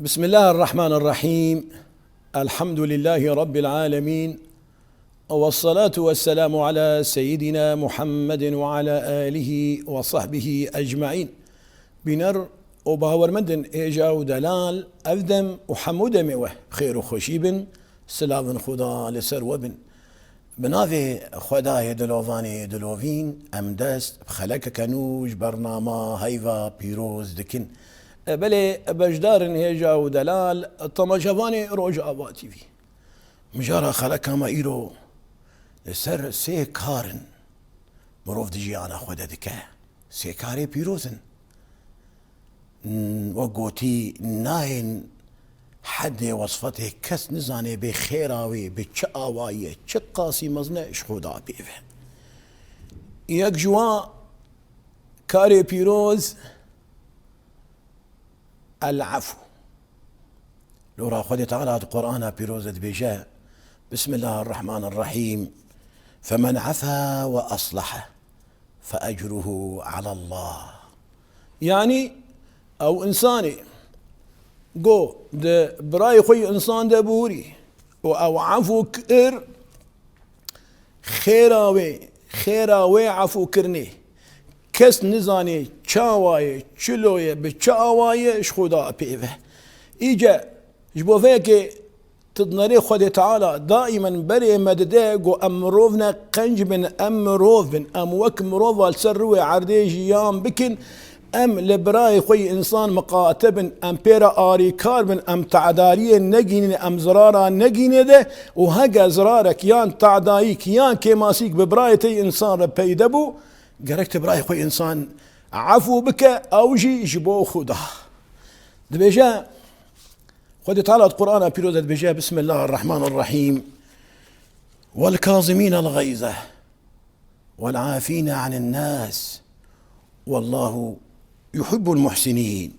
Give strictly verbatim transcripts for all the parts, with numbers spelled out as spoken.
بسم الله الرحمن الرحيم. الحمد لله رب العالمين. والصلاة والسلام على سيدنا محمد وعلى آله وصحبه أجمعين. Bîner û bawermendin hêja û delal, ev dem û hemû demê we bi xêr û xweşî bin, silavin Xuda li ser we bin. Bi navê Xwedayê dilovanê dilovîn, em dest bi xelekeke nû ji bernama heyva pîroz dikin. E, belê, beşdarin hêja û delal, temaşevanê Rojava T V. Mijara xeleka me îro li ser sê kar in mirov di jiyana xwe de dike. Sê karê pîroz in. N-, wek gotî, nayên hedê wesfetê, kes nizanê bê xêra wê bi çi awayî ye, çi qasî mezin e, ji Xuda pê ve. Yek ji wan karê pîroz, el-efû. Lora Xwedê Teala di Qur'ana pîroz de dibêje, Bismillahirrahmanirrahîm. Femen efa ve aslahe fe ecruhu alallah. Yanî ew însanê go di birayê xwe yê însan de bihûrî û ew efû kir, xêra wê, xêra wê efûkirinê kes nizanê çawa ye, çilo ye, bi çi awa ye, ji Xuda pê ve. Îce ji bo vê yekê tu dinerê Xwedê Teala daîmen berê me dide, go em mirov ne, qenc bin, em mirov bin, em wek mirova li ser rûyê erdê jiyan bikin, em li birayê xwe yî însan miqate bin, em pê re arîkar bin, em tedariyê negînê, em zirara negînê de û hege zirarek yan tedayîk yan kêmasîk bi birayê te yî însan re peyde bû, gerek tu birayê xwe yî însan efû bike, ew jî ji bo Xuda. Dibêje, Xwedê Teala di Qur'ana Pîroz de dibêje, Bismillahirrahmanirrahîm. Vel kazimînel gayze vel afîne anin nas. Wallahu yuhibbul muhsinîn.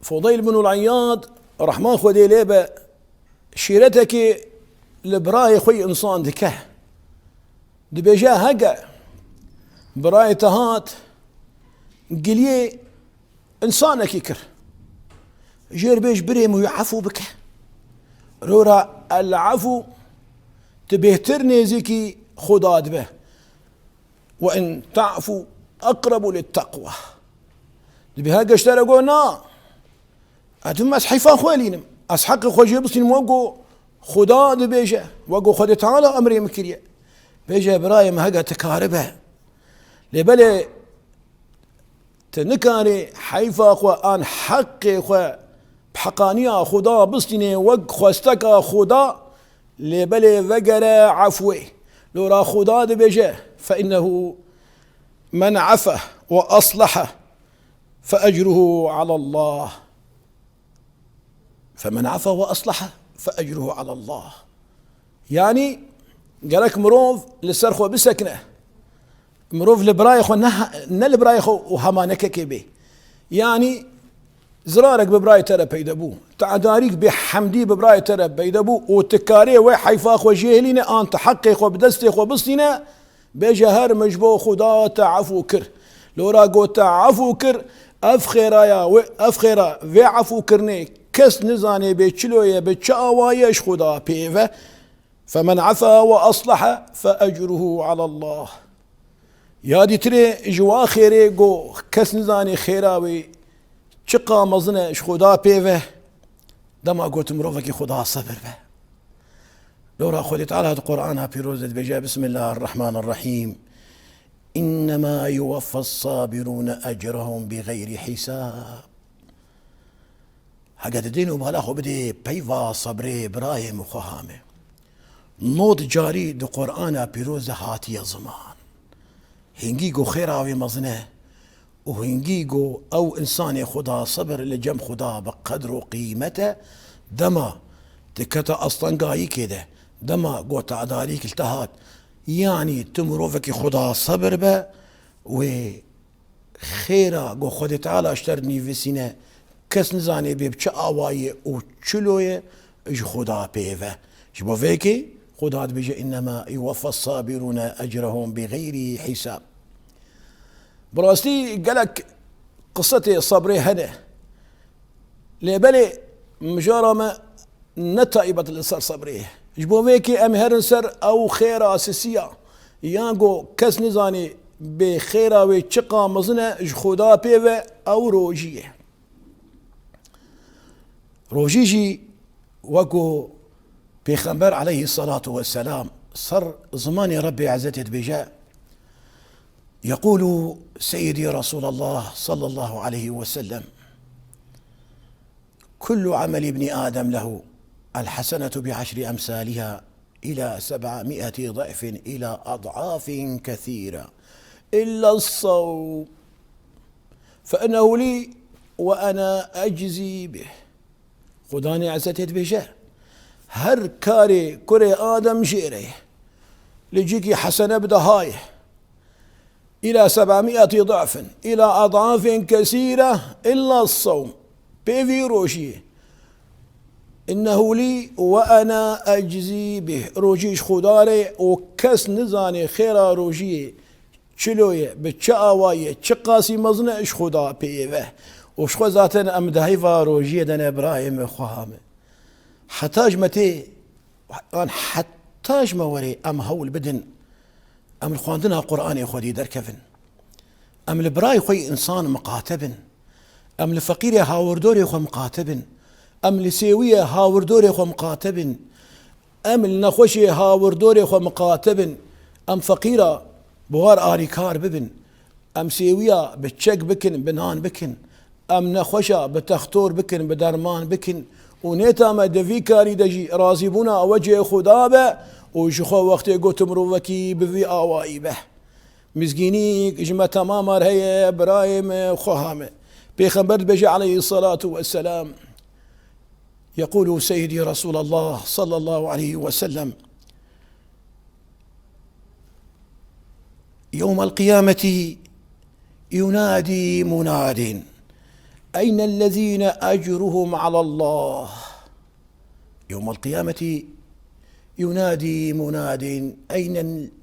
Fudeyl bin Eyyad, rehma Xwedê lê be, şîretekê li birayê xwe yî însan dike. Dibêje, hege birayê te hat, giliyê însanekî kir. Jê re bêj, birê min wî efû bike. Rora el-efû tu bêhtir nêzîkî Xuda dibe. Ve in ta'fu eqrebu lit-teqwa. Dibê ha geştere go, na. Edim ez heyfa xwe lînim. Ez heqê xwe jê bistînim wek go Xuda dibêje. Wek go Xwedê Teala emrê min kiriye. Bêje, birayê min, hege tu karibe. Lê belê tu nikarî heyfa xwe an heqê xwe bi heqaniya Xuda bistînê wek xwesteka Xuda, lê belê vegere efwê. Lora Xuda dibêje, fe innehu men efe ve aslehe fe ecruhu alallah. Femen efa ve aslaha fe ecruhu alallah. Yanî gerek mirov li ser xwe bisekine. Mirov li birayê xwe ne, ne li birayê xwe û hemanekekê bê. Yanî zirarek bi birayê te re peyde bû. Tedarîk bêhemdî bi birayê te re peyde bû û tu karê wê heyfa xwe jê hilîne an tu heqê xwe bi destê xwe bistîne. Bêje, her min ji bo Xuda te efû kir. Lora got te efû kir, ev xêraya wê, ev xêra vê efûkirinê kes nizanê bê çilo ye, bi çi awa ye, ji Xuda pê ve. Femen efa ve aslaha fe ecruhu alallah. Ya dîtirê ji wa xêrê go kes nizanê xêra wê çiqa mezin e, ji Xuda pê ve. Dema got mirovekî Xuda sebir be. Lora Xwedê Teala di Qur'ana Pîroz de dibêje, Bismillahirrahmanirrahîm. İnnemâ yuvaffas sabirûne ecrehum bi gayri hisab. Hege didên û bala xwe bidê peyva sebrê birayê min xwe hame. Nod carî di Qur'ana Pîroz de hatiye ziman. Hingî ku xêra wê mezin e û hingî ku ew însanê Xuda sebir li cem Xuda bi qedr û qîmet e, dema dikete astengayîkê de, dema ku tedarîk li te hat, yanî tu mirovekî Xuda sebir be, wê xêra ku Xwedê Teala ji te re nivîsîne, kes nizanê bê bi çi awayî û çilo ye, ji Xuda pê ve. Ji bo vê yekê Xuda dibêje, "Înnema yuwaffas sabirûne ecrehum bi xeyrî hîsab." Bi rastî gelek qisetê sebrê hene. Lê belê mijara me ne taybet li ser sebrê ye. Ji bo vê yekê em herin ser ew xêra sisiya, yan ku kes nizanî bê xêra wê çiqa mezin e ji Xuda pê ve, ew rojî ye. Rojî jî wek ku Pêxember aleyhî selatu weselam ser zimanê Rebbê Ezzetê dibêje, يقول سيدي رسول الله صلى الله عليه وسلم: كل عمل ابن آدم له، الحسنة بعشر أمثالها إلى سبعمائة ضعف إلى أضعاف كثيرة إلا الصوم فإنه لي وأنا أجزي به. Xudanê Ezzetê dibêje, her karê kurê Adem jê re ye. Li cîkî hesene bi deha ye. إلى سبعمائة ضعف إلى أضعاف كثيرة إلا الصوم. Pêvî rojiyê. إنه لي وأنا أجزي به. Rojî ji Xuda re û kes nizane xêra rojiyê çilo ye, bi çi awayî ye, çi qasî mezin e, ji Xuda pê ye ve. Û ji xwe zaten em di heyva rojiyê de ne, birayê me, xweha me. Heta ji me tê, an heta ji me were em hewl bidin, em li xwendina Qur'anê Xwedî derkevin. Em li birayê xwe yê însan miqate bin. Em li feqîrê hawirdorê xwe miqate bin. Em li sêwiyê hawirdorê xwe miqate bin. Em li nexweşê hawirdorê xwe miqate bin. Em feqîra bi war alîkar bibin. Em sêwiya bi çek bikin, bi nan bikin. Em nexweşa bi textor bikin, bi derman bikin. Û nêta me di vî karî de jî razîbûna wecihê Xuda be û ji xwe wextê ku tu mirovekî bi vî awayî be. Mizgînî ji me temamar heye, birayê me, xweha me. Pêxember dibêje aleyhî selatu weselam, يقول سيدي رسول الله صلى الله عليه وسلم: يوم القيامة ينادي مناد: أين الذين أجرهم على الله؟ يوم القيامة ينادي مناد: أين،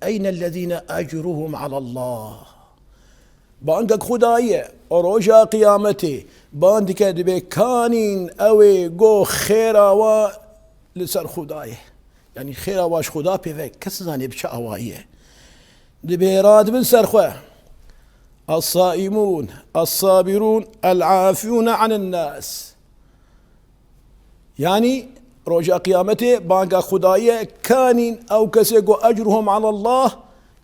أين الذين أجرهم على الله؟ Bangek Xwedayê ye, roja qiyametê, bang dike, dibê: Kanîn ew ê go xêra wa li ser Xwedayê. Yanî xêra wa ji Xuda pê ve, kes nizane bi çi awayî ye. Dibê radibin ser xwe. الصائمون، الصابرون، العافون عن الناس. Yanî roja qiyametê banga Xwedayê ye, kanîn ew kesê ku ecruhum alallah,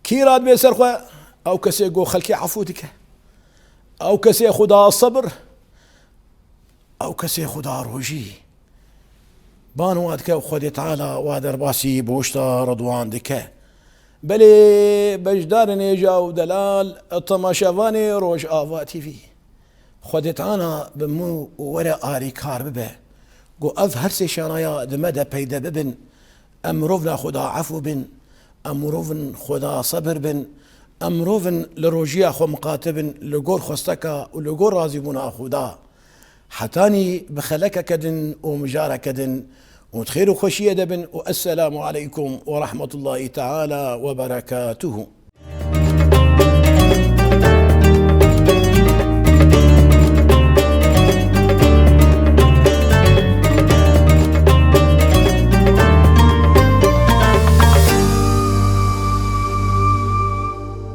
kî radibê ser xwe? Ew kesê ku xelkê efû dike. Ew kesê Xuda sebir, ew kesê Xuda rojî. Ban wa dike û Xwedê Teala wa derbasî boşta Ridwan dike. Belê beşdarên hêja û delal, temaşevanê Rojava T V. Xwedê Teala bi min û we re alîkar bibe. Ku ev her sê şanaya di me de peyde bibin. Em mirovna Xuda efû bin. Em mirovin Xuda sebir bin. Em mirovin li rojiya xwe miqate bin, li gor xwesteka û li gor razîbûna Xuda. Hetanî bi xelekeke din û mijareke din û di xêr û xweşiyê de bin û esselamu aleykum we rahmetullahî teala we berekatuhu.